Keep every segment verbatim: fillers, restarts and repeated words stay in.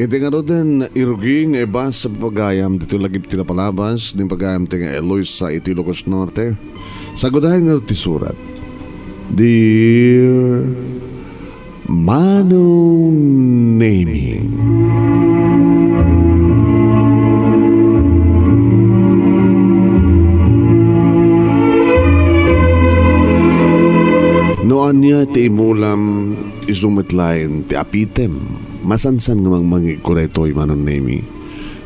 Iti ngaruden, irugi nga ibasa pagayam ditoy lagip ti napalabas, ni pagayam ti nga Eloisa iti Ilocos Norte. Sagudayen ngarud ti surat. Dear Manong Nemi. No ania ti imulam, isu met laeng ti apitem. Masansan nga mangmangegko daytoy, Manong Nemi.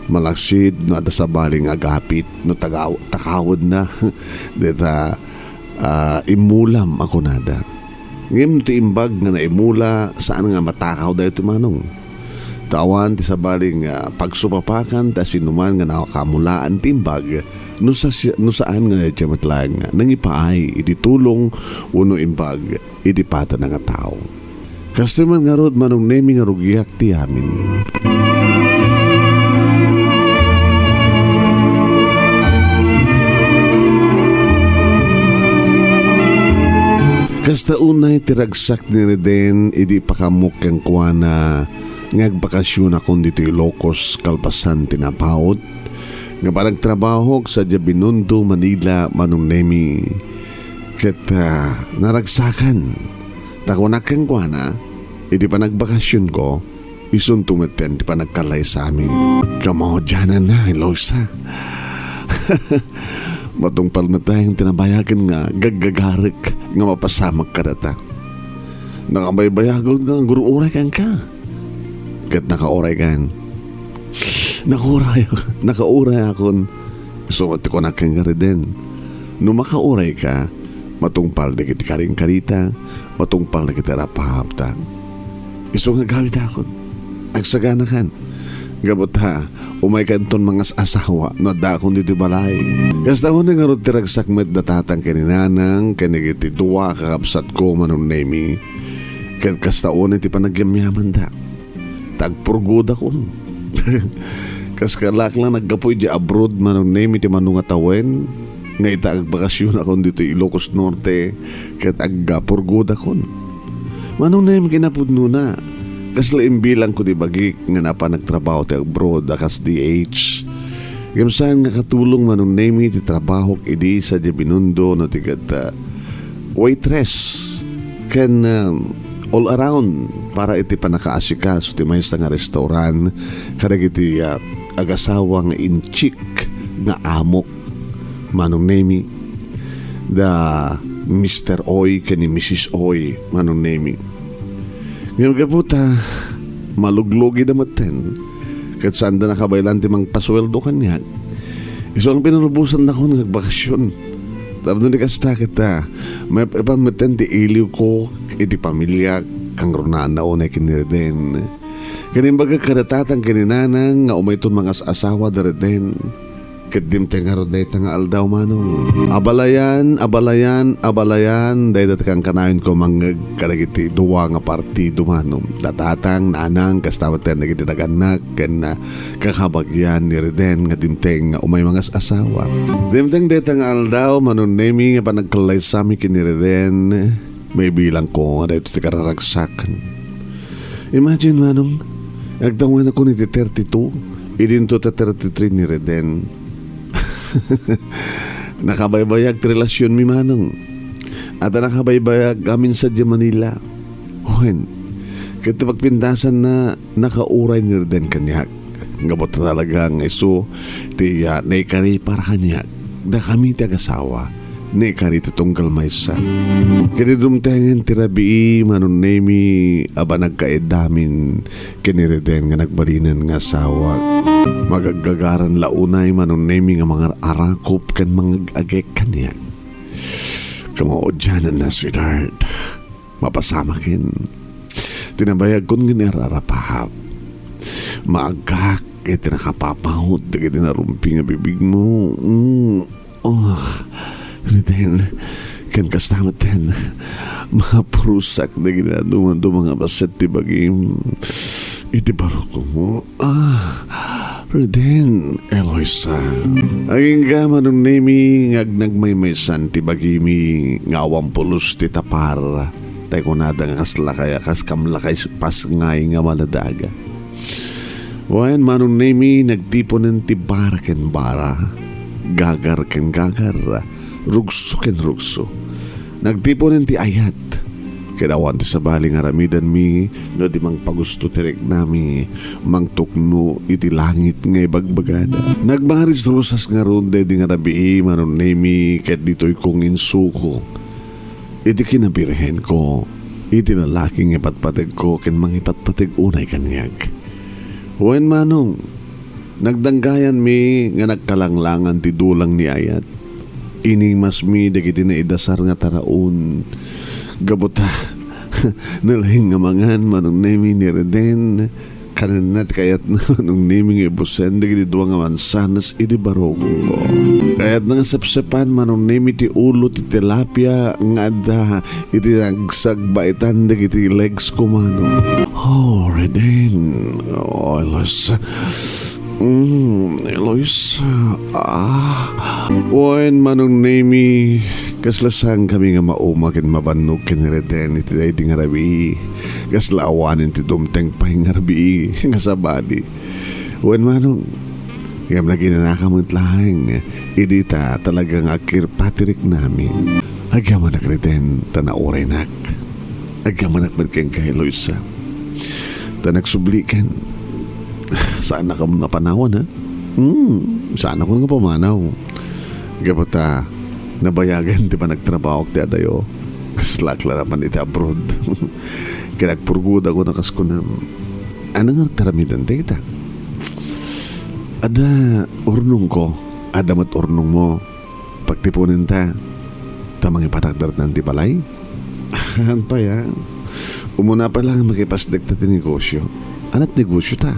Malaksid no adda sabali nga agapit no tagaw-, takawedna deta, ah, imulam a kunada. Ngem ti imbag nga naimula, saan nga matakaw daytoy, Manong. Ta awan ti sabali nga pagsupapakan ta sinuman nga nakamulaan ti imbag no sa-, no saan nga daytoy met laeng nga nangipaay iti tulong wenno imbag iti padana nga tao. Kastoy man ngarud, Manong Nemi, nga rugiak ti amin. Kasta unay ti ragsak ni Reden idi ipakaamok kenkuana nga agbakasionakon ditoy Ilocos kalpasan ti napaut nga panagtrabahok sadiay Binondo, Manila, Manong Nemi. Ket, ah, naragsakan. Ta kunak kenkuana, idi panagbakasionko, isunto metten ti panagkallaysami. Kamaudiananna, Eloisa. Matungpal met laeng ti nabayagen nga gaggagarek nga mapasamak kadata. Nakabaybayagen nga agur-uray kenka. Ket nakauraykan. Nakauray, nakauray akon. Isu met ti kunak kenka, Reden. No makaurayka, matungpal dagiti karinkarita, matungpal dagiti arapahapta. Isu nga agawitakon. Agsaganakan. Gapu ta, umaykanton mangas-asawa no addaakon ditoy balay. Kasta unay ngarud ti ragsak met da tatang ken ni nanang ken dagiti dua a kakabsatko, Manong Nemi. Ket kasta unay ti panagyamyamanda. Ta agpurgodakon. Kas kalakla naggapu idiay abroad, Manong Nemi, ti mano nga tawen, nga ita agbakasionakon ditoy Ilocos Norte, ket agpurgodakon. Manong Nemi, kinapudnona, kasla imbilangko ti bagik nga napan nagtrabaho ti abroad a kas D H. Ngem saan nga katulong, Manong Nemi, ti trabahok idi sadiay Binondo no ti ket, ah, waitress ken, ah, all around para iti pannakaasikaso ti maysa nga restaurant kadagiti, ah, agasawa nga inchik nga amok, Manong Nemi, da Mister Oy ken ni Missus Oy, Manong Nemi. Ngem gapu ta maluglugida metten, ket saanda nakabaelan ti mangpasueldo kaniak. Isu nga pinalubosannakon nga agbakasion. Tapno di kasta ket, ah, maep-epan metten ti iliwko iti pamiliak, kangrunaan unay ken ni Reden. Ken imbagak kada tatang ken ni nanang nga umayton mangas-asawa da Reden. Ket dimteng ngarud dayta nga aldaw, Manong. Abalayan, abalayan, abalayan, dayta ti kankanayon ko mangngeg kadagiti dua nga partido, Manong. Tatang, nanang, kasta metten dagiti nagannak, ken, ah, kakabagian ni Reden nga dimteng nga umay mangas-asawa. Dimteng dayta nga aldaw, Manong Nemi, nga panagkallaysami ken ni Reden, maibilangko nga daytoy ti kararagsakan. Imagine, Manong, agtawenakon iti thirty-two, idinto ta thirty-three ni Reden. Nakabaybayag ti relasionmi, Manong. Adda nakabaybayag amin sadiay Manila. Wen, ket ti pagpintasanna, nakauray ni Reden kaniak. Gapu ta talaga nga isu ti, ah, naikari para kaniak. Dakami ti agasawa, naikari ti tunggal maysa. Ket dumtengen ti rabii, Manong Nemi, a banag kaiddamin ken ni Reden nga nagbalinen nga asawa. Magaggagaran la unay, Manong Nemi, nga mangar-arakop ken mangag-agek kaniak. Kamaudiananna, sweetheart. Mapasamaken. Ti nabayagkon nga ni ararapahap. Maagkak iti nakapapahot dagiti narumpi nga bibigmo. Mm. Oh, Reden, ken kasta metten, mapurusak dagiti naduma-duma nga bassit ti bagim iti barukmo. Ah, Reden, Eloisa. Agingga, Manong Nemi, nga agnagmaymaysan ti bagimi nga awan pulos ti tapar. Tay kunada nga kasla kaya kas kamla kay pasngay nga maladaga. Wen, Manong Nemi, nagtiponen ti bara ken bara, gagar ken gagar, rugso ken rugso. Nagtiponen ti ayat. Ket awan ti sabali nga aramidanmi no di mangpagusto ti riknami, mangtukno iti langit nga ibagbagada. Nagmaris-rusas ngarud daydi nga rabii, Manong Nemi, ket ditoy kong insuko iti kinabirhenko, iti lalaki nga ipatpategko ken mangipatpateg unay kaniak. Wen, Manong, nagdanggayanmi nga nagkalanglangan ti dulang ni ayat. Inimasmi dagiti naidasar nga taraon. Gapu ta, nalaing nga mangan, Manong Nemi, ni Reden. Kanenna ti kayatna, Manong Nemi, nga ibusen dagiti dua nga mansanas iti barukongko. Kayatna nga sepsepan, Manong Nemi, ti ulo ti tilapia nga adda iti nagsagbaitan dagiti legs ko, Manong. Oh, Reden. Oh, Eloisa. Mm, Eloisa. Ah. Wen, Manong Nemi, kasla saankami nga mauma ken mabannog ken ni Reden iti daydi nga rabii. Kasla awanen ti dumteng pay nga rabii nga sabali. Wen, Manong, ngem naginanaka met laeng idi ta talaga nga agkirpa ti riknami. Agyamanak, Reden, ta nauraynak. Agyamanak met kenka, Eloisa. Ta nagsublikan, saanakon nga panawan, ha? Hmm, saanakon nga pamanaw. Gapu ta nabayagen ti panagtrabahok ti adayo. Kaslak la naman iti abroad. Ket agpurgod ako na kas kunam. Ania nga agtaramidan dayta? Adda urnongko, adda met urnongmo. Pagtiponenta, ta mangipatakdertan ti balay? Haan pay, a? Umuna pay la nga makipasdekta ti negosio. Ania't negosiota?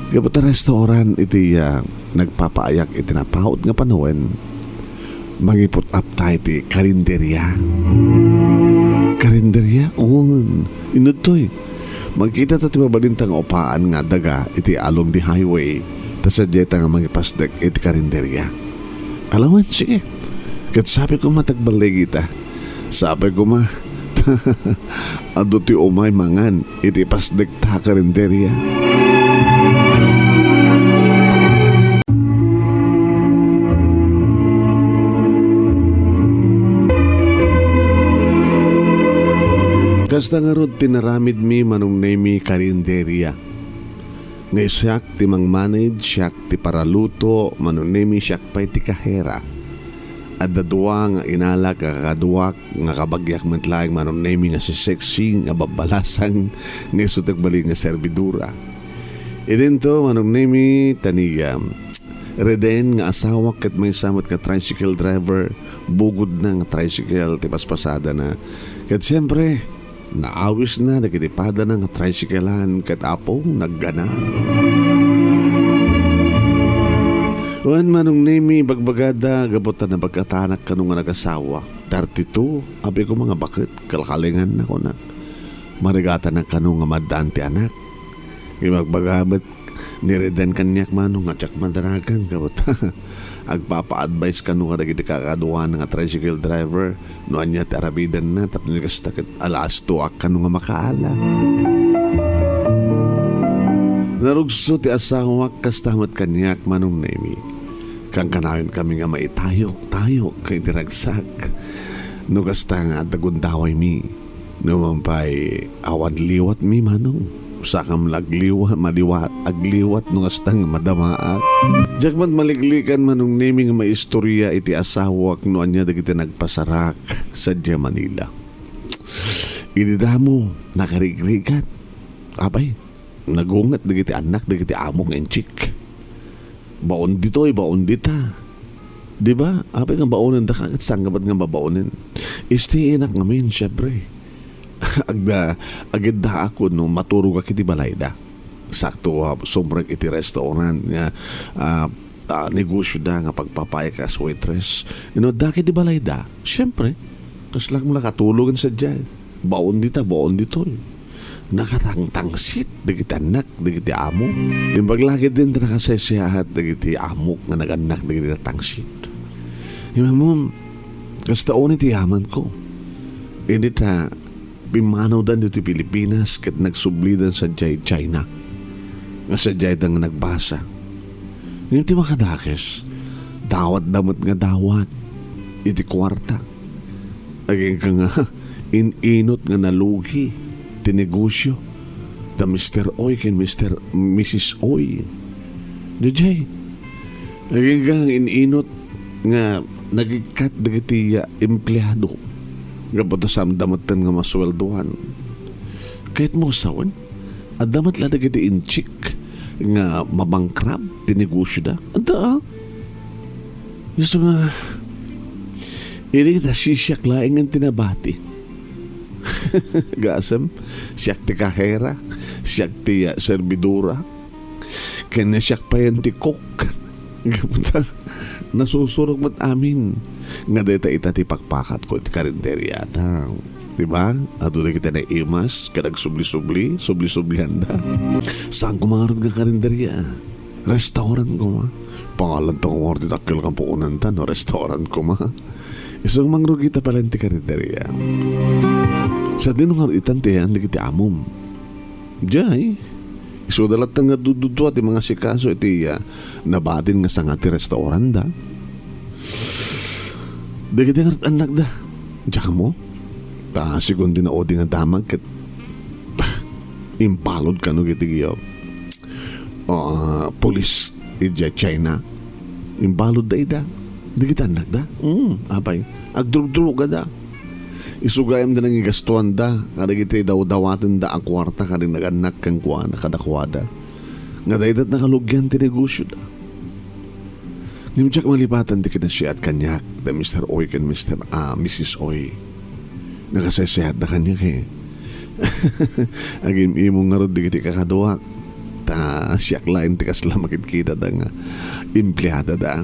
Gapu ta restaurant iti, a, nagpapaayak iti napaut nga panawen, mangiput-apta iti karinderia. Karinderia? Wen, inuttoy. Makitata ti mabalinta nga upaan nga daga iti along the highway, ta sadiayta nga mangipasdek iti karinderia. Ala wen, sige. Ket sapay koma ta agballigita. Sapay koma. Adu ti umay mangan iti pasdekta a karinderia. Kasta ngarud ti naramidmi, Manong Nemi, karinderia. Nga siak ti mangmanage, siak ti paraluto, Manong Nemi, siak pay ti kahera. Adda dua nga inalak a kakaduak nga kabagiak met laeng, Manong Nemi, nga si Sexy nga babbalasang nga isu ti agbalin nga servidora. Idinto, Manong Nemi, ta ni, um, Reden nga asawak ket maysa met nga tricycle driver, bugodna nga tricycle ti paspasadana. Ket siempre, naawisna dagiti padana nga tricycle-an ket apong nagganan. Wen, Manong Nemi, ibagbagada, gapu ta nabagatanak kano nga nagasawa. Thirty-two, apay koma nga baket, kalkalinganna, kunak. Marigatanak kano nga maaddaan ti anak. Ibagbaga met ni Reden kaniak, Manong, nga diak madaragan, gapu ta agpapa-advise kano kadagiti kakaduana nga tricycle driver no ania ti aramidenna tapno kasta ket alastoak kano nga makaala. Narugso ti asawak kasta met kaniak, Manong Nemi. Kankanayonkami nga maitayok-tayok iti ragsak no kasta nga adda gundawaymi. No man pay awan liwatmi, Manong, sakam la agliwa-, maliwa-, agliwat no kasta nga madamaak. Diak met maliklikan, Manong Nemi, nga maistorya iti asawak no ania dagiti nagpasarak sadiay Manila. Idi damo, nakarigrigat. Apay, nagunget dagiti annak dagiti amok nga inchik. Baon ditoy, baon dita. Di ba? Apay nga baonen daka, ket saan nga bat nga babaonen? Istiinak ngamin, syempre. Agda, agiddaak no maturogak iti balayda. Sakto, a, sumrek iti restaurant nga, a, a, negosyo da nga pagpapayak as waitress. Inno, adda ket iti balayda. Syempre, kaslak mo la katulogen sadiay. Baon dita, baon ditoy. Nakatangtangsit dagiti annak dagiti amo. Imbag la ketdin ti nakasaysayaat dagiti amok nga nagannak dagiti natangsit. Imamom, kasta unay ti yamanko. Idi ta pimmanawdan ditoy Pilipinas ket nagsublidan sadiay China. nga sadiay da nga nagbasa. Ngem ti makadakes, dawatda met nga dawat iti kuarta. Agingga nga in-inut nga nalugi ti negosio da Mister Oy ken Mister, Missus Oy. Jay, agingga nga in-inut nga nagikkat dagiti, ah, empleado gapu ta saanda metten nga masueldoan. Kayatmo sawen, adda met la dagiti inchik nga mabankrupt ti negosioda. Adda, ah. Isu nga, idi ta si-, siak laeng nga ti nabati. Gasem, siak ti kahera, siak ti, ah, serbidora. Ken siak payen ti cook. Gapu ta, nasusurok met amin. Nga dayta ita ti pakpakatko iti karinderia ta. Di ba? Adu dagiti naimas, ken agsubli-subli, subli-sublianda. Saan koma ngarud nga karinderia? Restaurant koma. Pangalan ta koma ti dakkel nga puonanta, no? Restaurant koma. Isu nga mangrugita pay laeng ti karinderia. Sadino ngarud itan ti ayan dagiti amom? Jay, isuda latta nga dududua ti mangasikaso iti, ah, nabatin nga sanga ti restauranta. Dagiti ngarud annakda. Diak ammo. Ta, segun ti naudi nga damag ket, bah, imbalud kano iti, ah, ah, pulis idiay China. Imbaludda ida. Dagiti annakda. Mm, apay. Agdrugdrugada. Isu gayam da nangigastoanda kadagiti dawdawatenda a kuarta kadagiti nag-annak kenkuana kadakuada. Nga dayta nakalugian ti negosioda. Ngem diak malipatan ti kinasiat kaniak da Mister Oy ken Mister, ah, Missus Oy. Nakasaysayatda kaniak, eh. Agim-imong ngarud dagiti kakaduak. Ta siak laeng ti kasla makitkitada nga empleadada.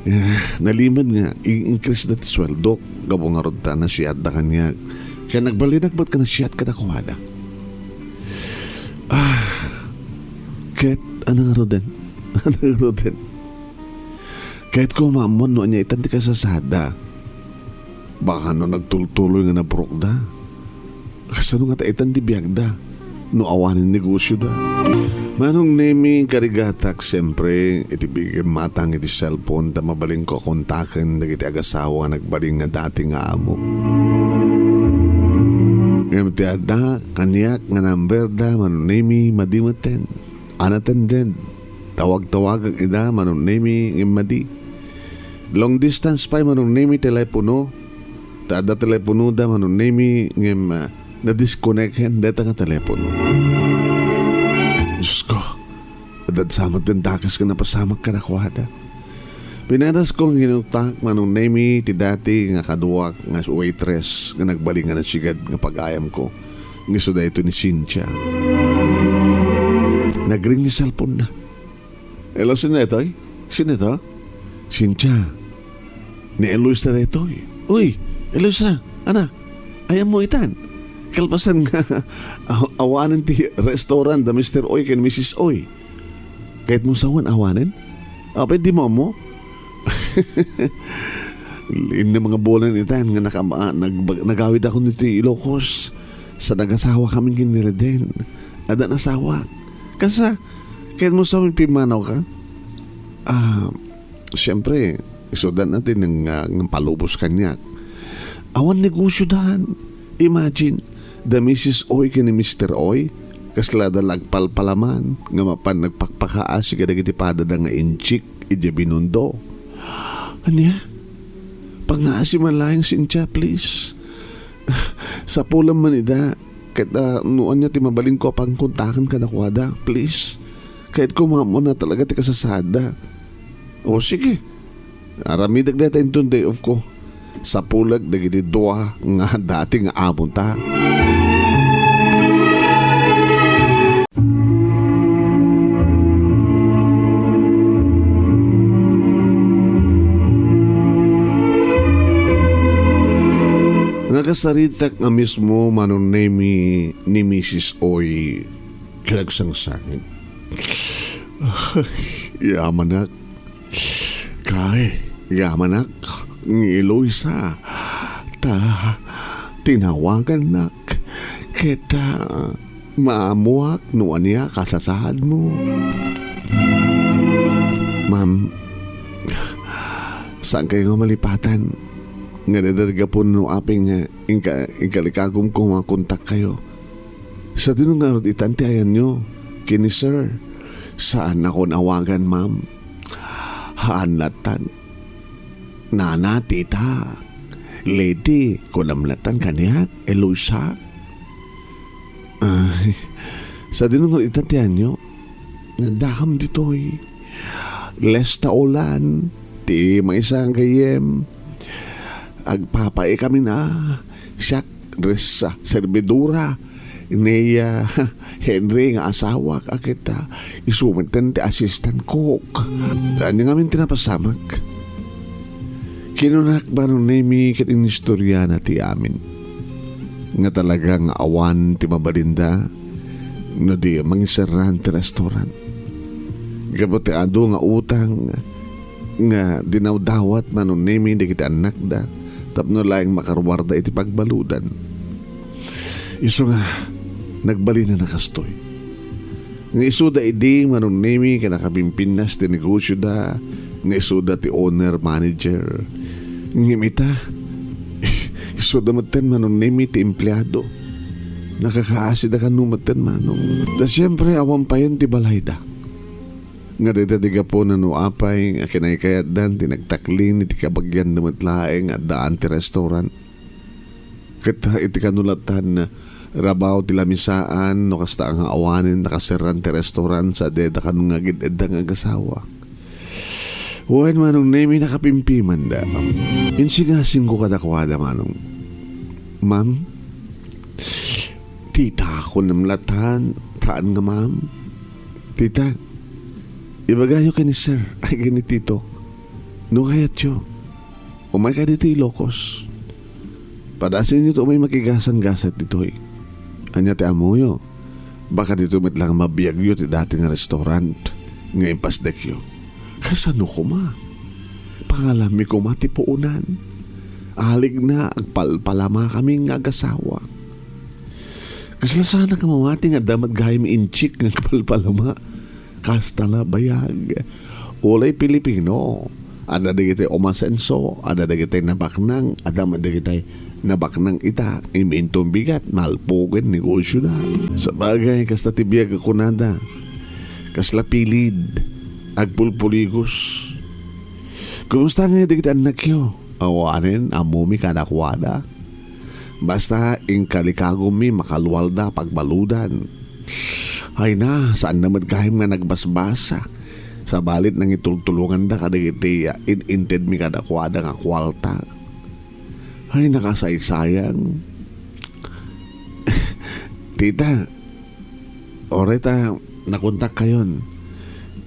Eh, nalimed nga, i-increase da ti sueldok, gapu ngarud ta nasiatda kaniak. Ken nagbalinak met nga nasiat kadakuada. Ah, ket, ano ngaruden? Ano ngaruden? Ket koma ammo no ania itan ti kasasaadda. Baka no nagtultuloy nga nabrukda. Kasano ngata itan ti biagda no awanen negosioda? Manong Nemi, karigatak, siyempre, iti bigem matang iti cellphone ta mabalinko a kontaken dagiti agasawa nga nagbalin nga dati nga amo. Ngem ti adda kaniak nga number da, Manong Nemi, madi metten. Unattended. Tawag-tawagak ida, Manong Nemi, ngem madi. Long distance pay, Manong Nemi, telepono. Ta adda teleponoda, Manong Nemi, ngem, ah, na-disconnect hen dayta nga telepono. Diyos ko, adda sa met ti dakes nga napasamak kadakuada. Pinadasko nga kinuntak, Manong Nemi, ti dati nga kaduak nga waitress nga nagbalin nga nasigad nga pag-ayamko. Nga isu daytoy ni Cynthia. Nagring ni cellphone na. Hello, sino daytoy? Sino ito? Cynthia. Ni Eloisa daytoy. Uy, Eloisa, ana, ayammo itan. Kalpasan nga aw-, awanen ti restaurant da Mister Oy ken Missus Oy. Kayatmo sawen awanen? Apay, dimo ammo? Inna nga bulan itan nga nakama-, nag-, nagawid ako iti Ilocos. Sa nagasawa kami ken ni Reden. Adda nasawak. Kasta, kayatmo sawen pimmanaw ka? Ah, siyempre, isudan natin nga, nga palubos kaniak. Awan negosiodan. Imagine, da Missus Oy ken ni Mister Oy, kasla da lagpalpalaman, nga mapan nagpakpakaasi kadagiti padada nga inchik, idiay Binondo. Ania? Pangaasi man laeng, Cynthia, please. Sapulem man ida, ket, ah, no ania ti mabalinko a pangkontaken kadakuada, please. Kayatko maammoan talaga ti kasasaadda. O, sige. Aramidek dayta inton day off ko. Sapulek dagiti dua nga dati nga amota. Nakasaritak nga mismo, Manong Nemi, ni Misis Oy, ket nagsangsangit. Yamanak. Kay, yamanak, ni Eloisa. Ta, tinawagannak. Ket, ah, Maammoak no ania kasasaadmo. Ma'am, saan kayo nga malipatan? Nga dayta ti gapu no apay nga inka-, inkalikagumko nga kontak kayo. Sadino ngarud itan ti ayanyo ken ni Sir? Saan a kon awagan, ma'am. Haan lattan. Nana, tita. Lady, kunam lattan kaniak, Eloisa. Ay, sadino ngarud itan ti ayanyo? Nadakam ditoy. Lesta ulan, ti maysa gayyem. Agpapaikamin a, siak, res-, servidora, ni, ah, Henry nga asawak, a ket, ah, isu metten ti assistant cook. Ania ngamin ti napasamak? Kinunak, Manong Nemy, ket inistoriana ti amin. Nga talaga nga awan ti mabalinda, no di mangiserran ti restaurant. Gapu ti adu nga utang, nga dinawdawat, Manong Nemy, dagiti annakda tapno laeng makaruarda iti pagbaludan. Isu nga, nagbalinana kastoy. Nga isuda idi, Manong Nemy, ket nakapimpinnas ti negosioda, nga isuda ti owner manager. Ngem ita, isuda metten, Manong Nemy, ti empleado. Nakakaasida kano metten, Manong. Ta siempre, awan payen ti balayda. Nga dayta ti gapuna no apay nga kinaykayatdan ti nagtaklin iti kabagianda met laeng addaan ti restaurant. Ket iti kano lattan, rabaw ti lamisaan no kasta nga awanen nakaserran ti restaurant sa dayta kano nga agid-edda nga agasawa. Wen, Manong Nemy, nakapimpimanda. Insigasingko kadakuada, Manong. Ma'am, tita, kunam lattan, saan nga ma'am. Tita, ibagayo ken ni Sir, ay, ken ni Tito. No kayatyo, umayka ditoy Ilocos. Padasenyo ti umay makigasanggasat ditoy. Ania ti ammoyo? Baka ditoy met lang mabiagyo ti dati nga restaurant nga impasdekyo. Kasano koma? Pangalanmi koma ti puonan. Aligna, agpalpalamakami nga agasawa. Kasla saanak a mamati nga adda met gayam inchik nga agpalpalama. Kasta la bayag. Uray Pilipino, adda dagiti umasenso, adda dagiti nabaknang, adda met dagiti nabaknang ita, iminto bigat, nalpugen negosioda. Sabagay, kasta ti biag a kunada. Kasla pilid, agpulpuligos. Kumusta ngay dagiti annakyo? Awanen, ammomi kadakuada. Basta inkalikagummi makalualda pagbaludan. Ay na, saanda met gayam nga nagbasbasa. Sabali nangitultulonganda kadagiti, ah, in-intedmi kadakuada nga kuarta. Ay, nakasaysayang. Tita, uray ta nakontak kayon.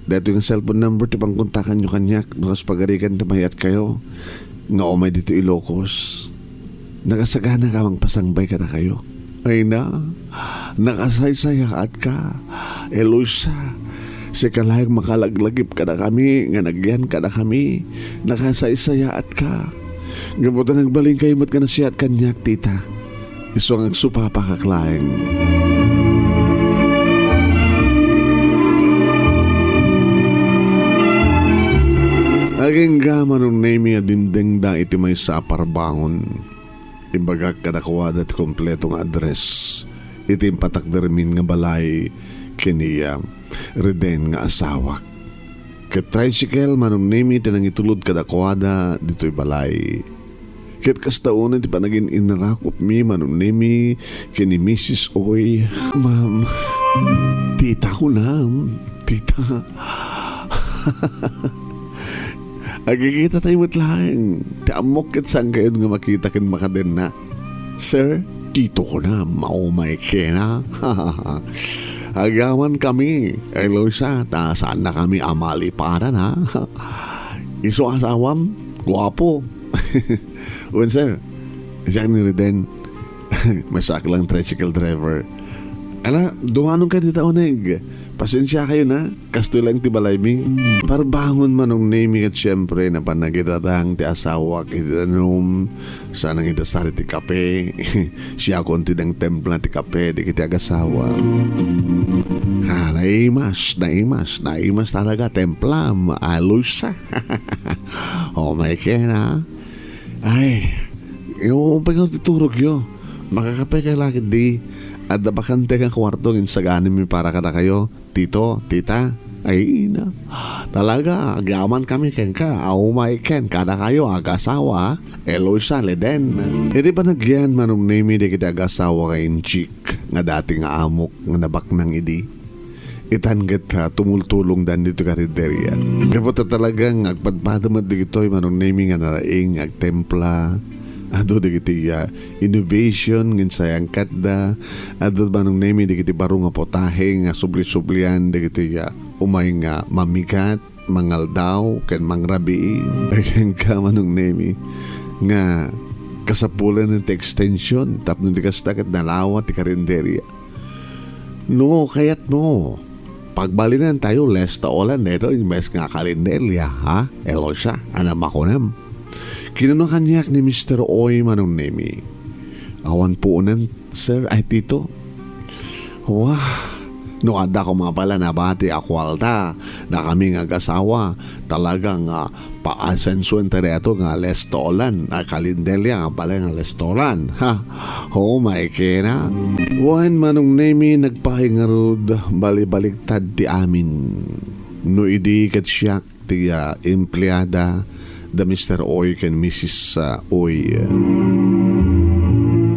Daytoy nga cellphone number ti pangkontakanyo kaniak no kas pagarigan ti mayat kayo nga umay ditoy Ilocos. Nakasagana ka mangpasangbay kadakayo. Ay na, nakasaysayaat ka, Eloisa. Sika laeng makalaglagip kadakami nga nagyan kadakami. Nakasaysayaat ka. Gapu ta nagbalinkayo met nga nasayaat kaniak, tita. Isu nga agsupapakak laeng. Agingga, Manong Nemy, a dimdengda iti maysa a parbangon. Imbagak kadakuada ti kompleto nga address iti impatakdermin nga balay ken ni Reden nga asawak. Ket tricycle, Manong Nemy, ti nangitulod kadakuada ditoy balay. Ket kasta unay ti panagin-innarakupmi, Manong Nemy, ken ni Misis Oy. Ma'am, tita, kunam, tita. Agkikitatayo met laeng. Ti ammok ket saan kayon nga makita ken makadenna. Sir, tito, kunam, maumay kena. Agyaman kami, Eloisa, ta saannakami a maliparan, ha? Isu asawam, guapo. Wen, sir, siak ni Reden. Maysaak lang tricycle driver. Ala, dumanon ka dita uneg. Pasensia kayo na. Kastoy lang ti balaymi. Parbangon Manong Nemi ket siempre, napan nagitatang ti asawak iti danum. Saan nga ita sari ti kape. Siakon ti nang templa ti kape, di kiti agasawa. Ha, naimas, naimas, naimas talaga, templam, alus. Oh my God, ha? Ay, yung pagkaw ti turog yo. Makakape kayo lagi di. Adda bakante nga kwarto nga insaganim mi para kada kayo. Tito, tita, ay ina. Talaga, agyaman kami kenka. Aumay ken, kada kayo, agasawa, Eloisa, Leden. Iti panagyan, Manong Nemi, di kita agasawa nga inchik, nga dati nga amok, nga nabaknang idi. Itan ket, ah, tumultulongdan dito karinderya. Gapu ta talagang agpadpada met dagitoy Manong Nemi nga naraing, agtempla. Adu dagiti, ah, innovation nga insayangkatda. Adu Manong Nemi dagiti baro nga putahe nga subli-sublian dagiti, ah, umay nga mamigat, mangaldaw, ken mangrabii. Kenka Manong Nemi nga kasapulan ti extension tapno di kasta ket nalawa ti karinderya. No kayatmo, pagbalinen tayo, lesta olan dito, imbes nga karinderya, ha? Eloisa, ano makunem? Kinuna kaniak ni Mister Oy Manong Nemi. Awan puonan, sir, ay tito. Wah, no adda ko mapala nabati a kuarta, da kami nga agasawa, talaga nga paasensoen ta dayto nga lestolan, a kalinderya nga pala nga lestolan. Ha? Oh my kena. Wen Manong Nemi nagpaay ngarud, balibaliktad ti amin. No idi ket siak ti, ah, empleada da Mister Oy ken Missus, ah, Oy.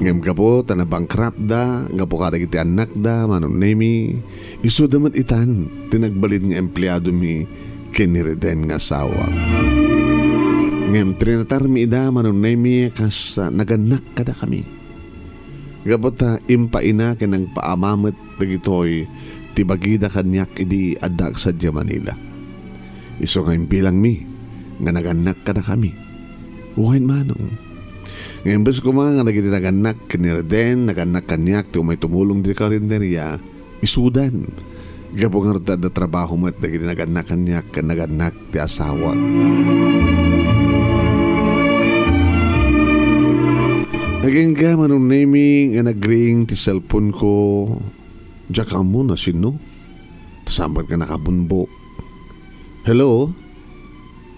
Ngem gapu ta nabankraptda, gapu kadagiti annakda, Manong Nemi, isuda met itan ti nagbalin nga empleadomi ken ni Reden nga asawa. Ngem trinatarmi ida, Manong Nemi, kas, ah, nagannak kadakami. Gapu ta impaina ken nagpaamamet dagitoy ti bagida kaniak idi addaak sadiay Manila. Isu nga imbilangmi nga nagannak kadakami. Wen Manong. Nga imbes koma nga dagiti nagannak ken ni Reden, nagannak kaniak ti umay tumulong ditoy karinderya, isudan. Gapu ngarud ta adda trabaho met dagiti nagannak kaniak ken nagannak ti asawa. Agingga Manong Nemi nga nagring ti cellphone ko. Diak ammo no sinno. Sambat nga nakabunbok. Hello?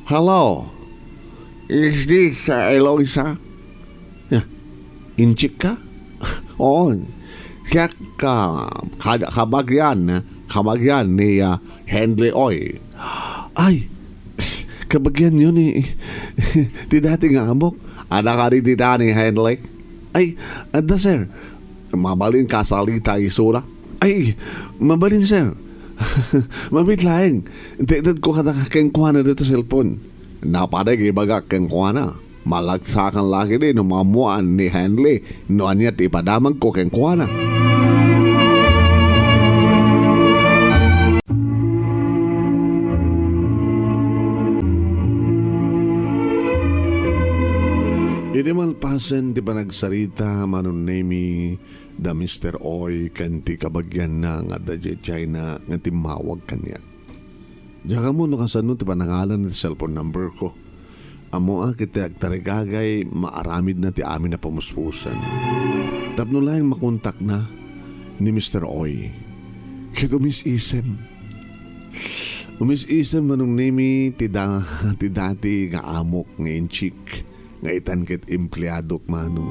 Hello? Is this, uh, Eloisa? Yeah. Inchik ka? Oo. Siak ka, ka, kabagyan, ah, kabagyan ni, ah, Henry Oy. Ay, kabagyan yun eh. Ti dati nga amok. Ada ka di tita ni Henry? Ay, adda, sir. Mabalin ka salita isura? Ay, mabalin, sir. Mabit laeng. Teted ko kada kenkuana dito cellphone. Napaday ibagak kenkuana. Malagsakan lagi di no maammuan ni Henry no ania ti ipadamag ko kenkuana. Idi malpasen ti panagsarita, Manong Nemi, da Mister Oy ken ti kabagianna nga adda diay China nga timmawag kaniak. Diak ammo no kasano ti panangalan ti cellphone number ko. Ammoak iti agtarigagay, maaramidna ti amin a pamuspusan. Tapno laeng makontakna ni Mister Oy. Ket umis-isem. Umis-isem Manong Nemi ti da-, ti dati nga amok nga inchik. Nga itan ket empleadok Manong.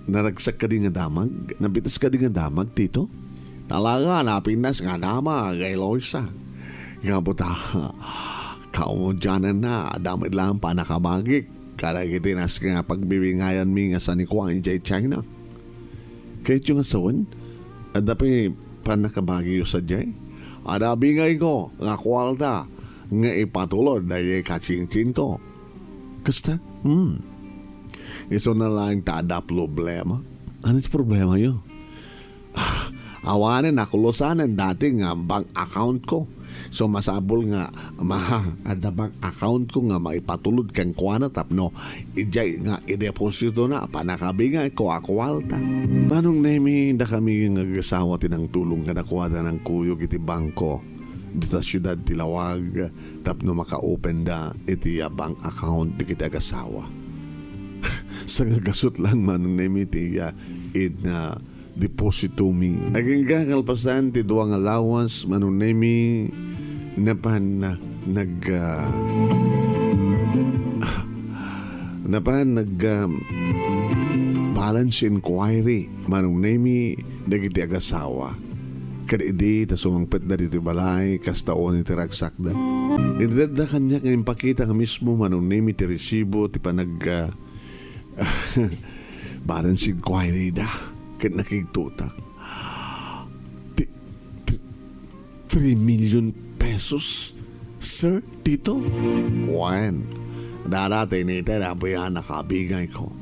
Naragsak kadi nga damag? Nabitas kadi nga damag, Tito? Talaga, napinas nga damag, Eloisa. Nga buta, kaumudyanan na, damag lang panakabagik. Kadagiti nas nga pagbibingayan mi nga sanikua idiay China. Kayatyo nga sawen, adda pay pannakabagiyo sadiay? Adda bingayko nga kuarta nga ipatulod daydiay kachinchinko. Kasta? Hmm. Isuna laeng ta adda problema. Ano ti problemayo? Ah, awanen, nakulusanen dati nga bank account ko. So, masapul nga, ma-, adda bank account ko nga maipatulod kenkuana tapno idiay nga idepositona, panakabingayko a kuarta. Manong Nemi, dakami nga agasawa ti nangtulong kadakuada, nangkuyog iti bangko dita siudad ti Laoag tapno maka-open da iti, ah, bank account dagiti agasawa. Sangagasut lang, Manong Nemi, ti, ah, in, ah, depositomi. Agingga kalpasan ti dua nga lawas, Manong Nemi, napan na, nag, ah, napan nag, ah, balance inquiry, Manong Nemi, dagiti agasawa. Ket idi ta sumangpetda ditoy balay, kasta unay ti ragsakda. Initedda kaniak nga impakita nga mismo, Manong Nemi, ti resibo ti panag, ah, balance inquiry da. Ket nakigtutak. Ti, ti, three million pesos, Sir Tito? Wen, dada, tinitay, apuy, a nakabingayko.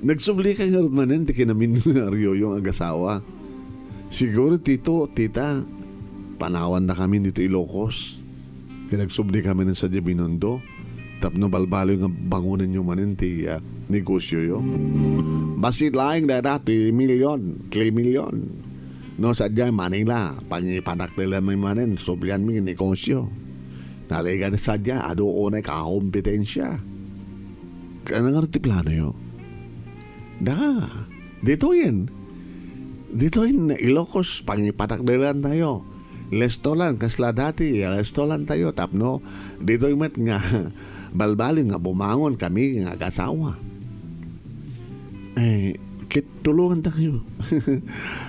Nagsublika ngarud manen ti kinamilyonarioyo nga agasawa. Siguro, Tito, Tita, panawandakami ditoy Ilocos. Ket nagsublika manen sadiay Binondo. Tapno balbaliw nga bangonenyo manen ti, ah, negosioyo. Bassit laeng dayta ti milyon, ti milyon. No sadiay Manila, pangipadakdelanmi manen, sublianmi nga negosio. Naligan sadiay, adu unay kakompetensia. Ket ania ngarud ti planoyo? Da, ditoyen. Ditoyen Ilocos, pangipadakdelantayo. Lestolan, kasla dati, lestolantayo. Tapno, ditoy met nga, balbaliw nga bumangon kami nga agasawa. Ay, ket tulonganta kayo.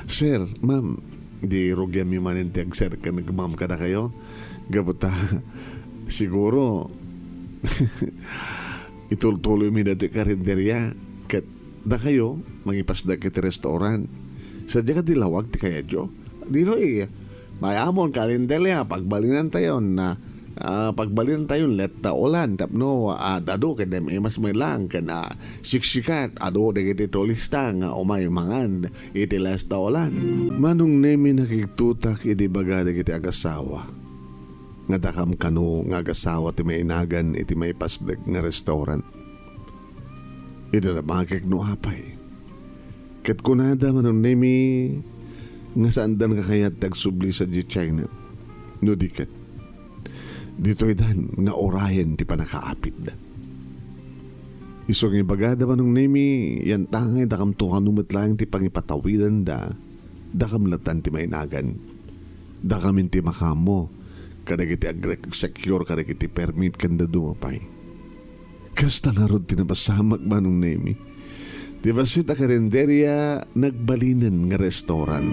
Sir, ma'am, di rugianmi manen ti ag-sir ken ag-ma'am kadakayo. Gapu ta, siguro, itultuloymi dati karinderia. Ket dakayo, mangipasda ket ti restaurant. Sadiay ket di Laoag ti kayatyo. Ditoy, mayamon, karinderia, pagbalinantayon, na, ah, pagbalinantayon, letta ulan, tapno, ah, adu ket dem imas met lang, ken, ah, siksikat, adu dagiti turista nga umay mangan iti lesta ulan. Manong Nemi, nakigtutak idi ibaga dagiti agasawa nga dakam kano nga agasawa ti mainagan iti maipasdek nga restaurant. Iti namakek no apay. Ket kunada, Manong Nemi, nga saandan nga kayat ti agsubli sadiay China. No di ket, ditoydan nga urayen ti pannakaapidda. Isu nga ibagada, Manong Nemi, yantangay dakamto kano met laeng ti pangipatawidanda, dakam latan ti mainagan. Dakamin ti makaammo kadagiti agrek-, secure kadagiti permit ken dadduma pay. Kasta ngarud ti napasamak, Manong Nemi. Ti bassit a karinderia, nagbalinen nga restaurant.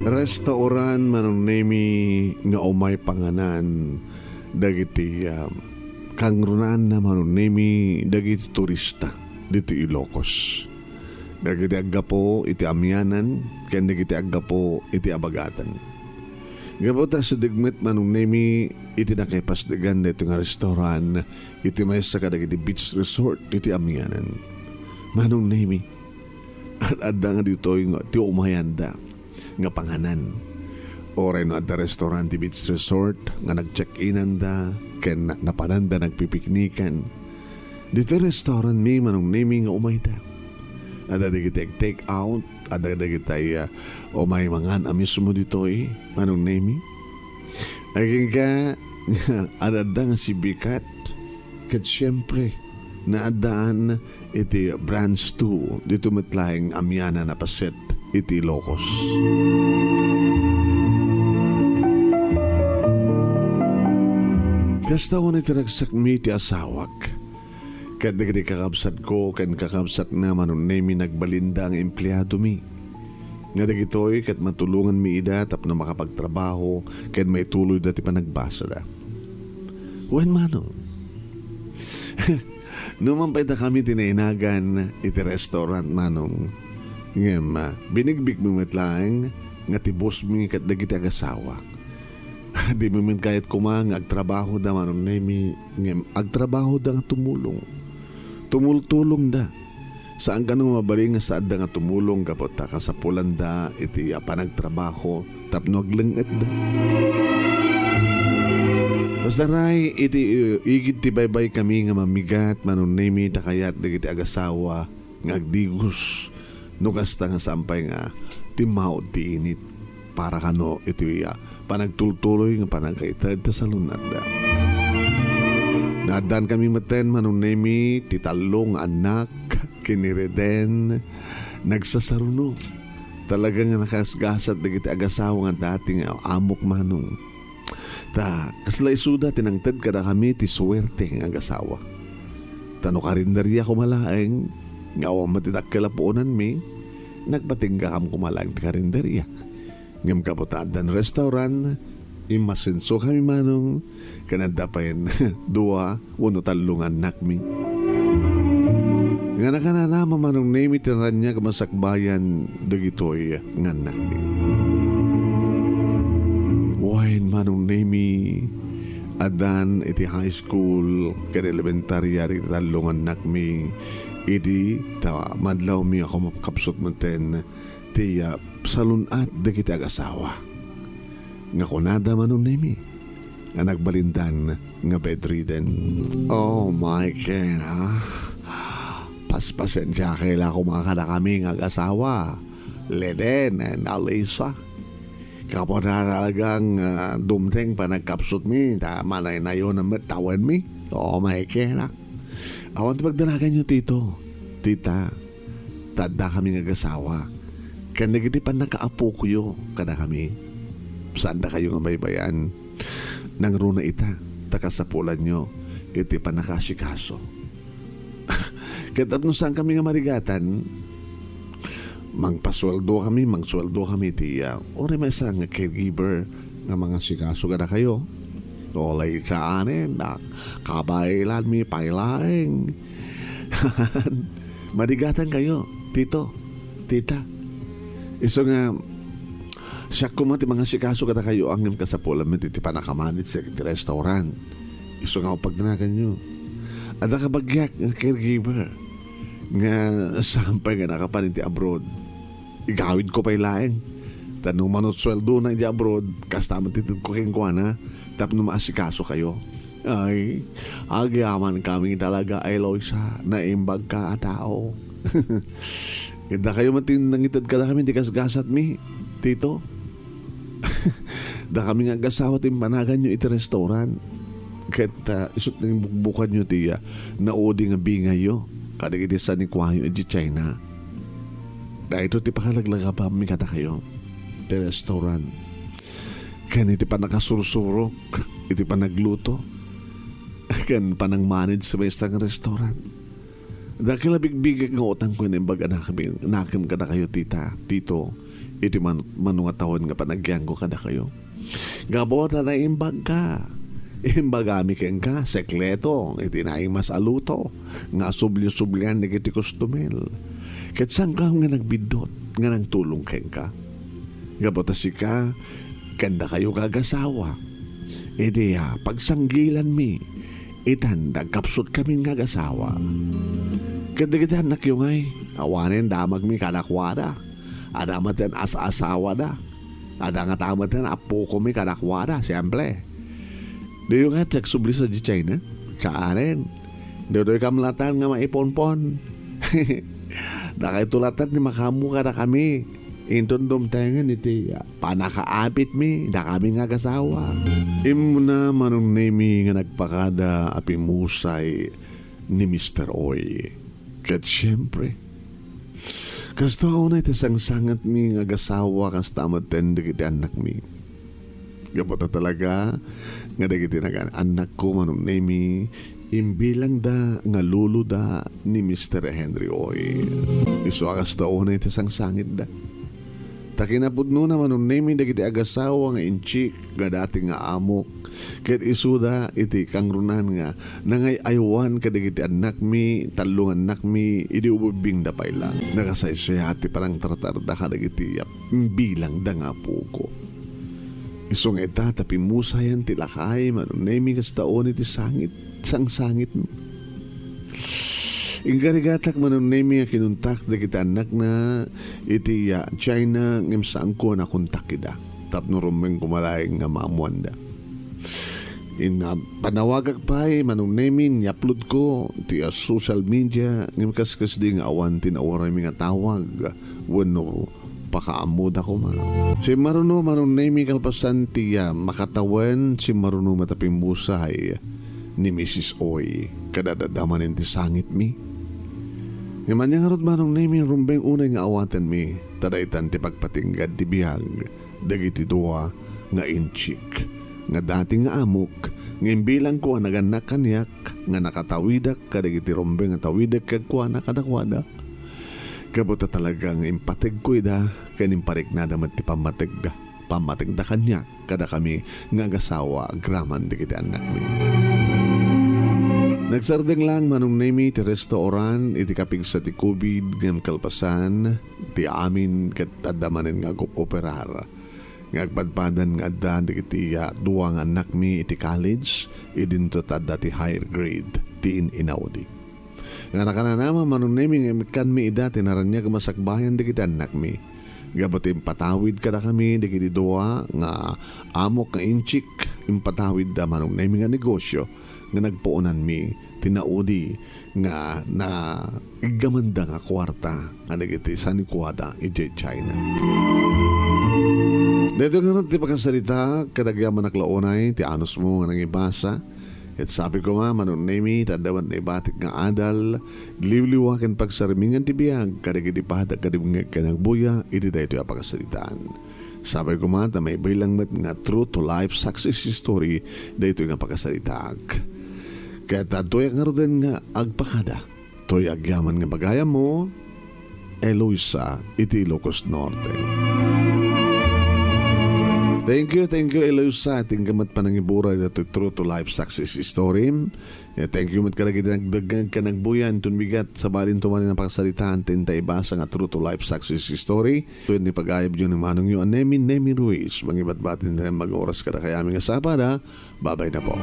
Restaurant, Manong Nemi, nga umay panganan dagiti, ah, kangrunaanna, Manong Nemi, dagiti turista ditoy Ilocos. Dagiti aggapu iti Amianan ken dagiti aggapu iti Abagatan. Gapu ta sideg met, Manong Nemi, iti nakaipasdegan daytoy nga restaurant iti maysa kadagiti beach resort iti Amianan. Manong Nemi, ad-adda nga ditoy nga ti umayanda nga panganan. Uray no adda restaurant ti beach resort nga nag-check-inanda ken na-, napananda nagpipiknikan, ditoy restaurantmi, Manong Nemi, nga umayda. Adda dagiti ag-take out, adda dagiti, ah, umay mangan a mismo ditoy, Manong Nemi. Agingga, adda nga sibikat, ket siempre, naaddaan iti branch two dito met laeng Amianan a paset iti Ilocos. Kasta unay ti ragsakmi ti asawak. Ket dagiti kakabsatko ken kakabsatna, Manong Nemi, nagbalinda nga empleadomi. Nga dagitoy ket matulonganmi ida tapno makapagtrabaho ken maituloyda ti panagbasada. Wen, Manong, numan pay dakami ti nainagan iti restaurant, Manong, ngem, ah, binigbigmi met laeng nga ti bossmi ket dagiti agasawa. Di mi met kayat koma nga agtrabahoda, Manong Nemi, ngem agtrabahoda nga tumulong. Tumultulongda. Saan kano nga mabalin nga saanda nga tumulong gapu ta kasapulanda iti, ah, panagtrabaho tapno agleng-etda. Kasdiay, iti, eh, igid ti baybay kami nga mamigat, Manong Nemi, ta kayat dagiti agasawa nga agdigos no kasta nga saan pay nga timmaud ti init para kano iti, ah, panagtultuloy nga panagkaited ta salun-atda. Naaddan kami metten, Manong Nemi, ti tallo nga annak ken ni Reden nagsasaruno. Talaga nga nakasgasat dagiti agasawa nga dati nga amok, Manong. Ta kasla isuda ti nangted kadakami ti suerte nga agasawa. Ta no karinderia koma laeng, nga awan met ti dakkel a puonanmi, nagpatinggakam koma laeng ti karinderia. Ngem gapu ta addan restaurant, immasenso kami, Manong, ken adda payen dua wenno tallo nga annakmi. Nga nakanana, Manong Nemi, ti naraniag a masakbayan dagitoy nga annakmi. Wen, Manong Nemi, addan iti high school ken elementarya dagiti tallo nga annakmi idi ta madlawmi a kumakapsut metten ti, ah, salun-at dagiti agasawa. Nga kunada, Manong Nemi, nga nagbalindan nga bedridden. Oh my God, ah. Paspasensiak la koma kadakami nga agasawa, Leden and Alisa. Gapu ta talagang, ah, dumteng panagkapsutmi, ta manaynayon met tawenmi. Oh my God, ah. Awan ti pagdanaganyo, tito, tita, ta addakami nga agasawa, ken dagiti pannakaapokoyo kadakami. Saandakayo nga baybay-an. Nangruna ita, ta kasapulanyo iti pannakaasikaso. Ket tapno saankami nga marigatan, mangpasueldo kami, mangsueldo kami iti, ah, uray maysa nga caregiver nga mangasikaso kadakayo. Uray saanen, ah, kabaelanmi pay laeng. Marigatankayo, tito, tita. Isu nga, siak koma ti mangasikaso kadakayo, ngem kasapulan met iti pannakamanage dagiti restaurant. Isu nga pagdanaganyo. Adda kabagiak nga caregiver nga saan pay nga nakapan iti abroad. Igawidko pay laeng. Ta no mano ti sueldona iti abroad, kasta met ti itedko kenkuana tapno maasikasokayo. Ay, agyamankami talaga, Eloisa. Naimbagka a tao. Ket dakayo met ti nangited kadakami ti gasgasatmi, tito. Dakami nga agasawa ti impanaganyo iti restaurant. Ket, ah, isu't nangbukbukanyo ti, ah, naudi nga bingayyo kadagiti sanikuayo iti China. Daytoy ti pakalaglagabami kadakayo ti restaurant. Ken iti pannakasursurok, iti panagluto, ken panangmanage sa maysa nga restaurant. Dakkel a bigbigek nga utangko nga imbag a nakem, nakem kadakayo, tita, tito, iti man-, mano nga tawen nga panagyanko kadakayo. Gapu ta naimbagka. Imbagami kenka, sekreto, iti naimas a luto, nga sublio-sublian dagiti customer. Ket saankam nga nagbiddut nga nangtulong kenka. Gapu ta sika, ken dakayo nga agasawa, idi, ah, pagsanggilanmi, itan nagkapsutkamin nga agasawa. Ket dagiti annakyo ngay, awanen damagmi kadakuada. Adda met ti as-asawada. Adda ngata met ti apokomi kadakuada, siempre. Diyo ngay ti agsubli sadiay China? Saanen. Daytoy kam latan nga maiponpon. Dakayto latan ti makaammo kadakami. Inton dumtengen iti pannakaapitmi, dakami nga agasawa. Immuna Manong Nemi nga nagpakada a pimmusay ni Mister Oy. Ket siempre, kasta unay ti sangsangetmi nga agasawa, kasta met dagiti annakmi. Gapu ta talaga nga dagiti nagan-annakko, Manong Nemi, imbilangda nga loloda ni Mister Henry Oy. Isu a kasta unay ti sangsangitda. Ta kinapudnona, Manong Nemi, dagiti agasawa nga inchik nga dati nga amok, ket isuda iti kangrunan nga nangay-aywan kadagiti annakmi, tallo nga annakmi, idi ubigbingda pay la. Nakasaysayaat ti panangtratarda kadagiti imbilangda nga apoko. Isu nga ita ta pimmusayan ti lakay, Manong Nemi, kasta unay ti sangit, sangsangitmi. Inggarigatak, Manong Nemi, nga kinuntak dagiti annakna iti, ah, China, ngem saanko a nakontak ida. Tapno rumbeng koma laeng nga maammoanda. Inna, panawagak pay, Manong Nemi, ni-upload ko ti, ah, social media, ngem kaskasdi nga awan ti nauraymi nga tawag wenno pakaammoda koma. Simmaruno, Manong Nemi, kalpasan ti, ah, makatawen, simmaruno met a pimmusay ni Misis Oy, kada adda manen ti sangitmi. Ngem ania ngarud, Manong Nemi, rumbeng unay nga awatenmi, ta daytan ti pagpatinggad ti biag dagiti dua nga inchik, nga dati nga amok, nga imbilangko a nagannak kaniak, nga nakatawidak kadagiti rumbeng a tawidek kenkuana kadakuada. Gapu ta talaga nga impategko ida, ken impariknada met ti pammateg-, pammategda kaniak kadakami nga agasawa agraman dagiti annakmi. Nagsardeng laeng, Manong Nemi, ti restaurant iti kapigsa ti covid, ngem kalpasan ti amin ket adda manen nga agoperar. Nga agpadpadan nga adda dagiti, ah, dua nga annakmi iti college, idinto ta adda ti higher grade ti in-inaudi. Nga nakananama, Manong Nemi, nga imekkanmi ida ti naraniag a masakbayan dagiti annakmi. Gapu ti impatawid kadakami dagiti dua nga amok nga inchik, impatawidda, Manong Nemi, nga negosyo nga nagpuonanmi ti naudi nga naiggamanda nga kuarta nga dagiti sanikuada idiay China. Daytoy ngarud ti pakasarita, ket agyamanak la unay ti anusmo nga nangibasa. Ket sapay koma, Manong Nemi, ta adda met naibatik nga adal, liwliwa ken pagsarmingan ti biag kadagiti pada ket di nga agkanagbuya iti daytoy a pakasaritaan. Sapay koma ta maibaylang met nga true to life success story daytoy nga pakasaritaak. Ket adtoyak ngaruden nga agpakada. Toy agyaman nga bagayammo, Eloisa iti Ilocos Norte. Thank you, thank you, Eloisa. Iti nga met panangiburay daytoy true to life success story. Eh, thank you met kadagiti nagdengngeg ken nagbuya inton bigat, sabali inton manen a pakasaritaan ti inta ibasa nga true to life success story. Ken ni pag-ayabyo ni manongyo a Nemi, Nemi Ruiz, mangibatbati ti naimbag nga oras kadakayami nga Sabado. Babay na po.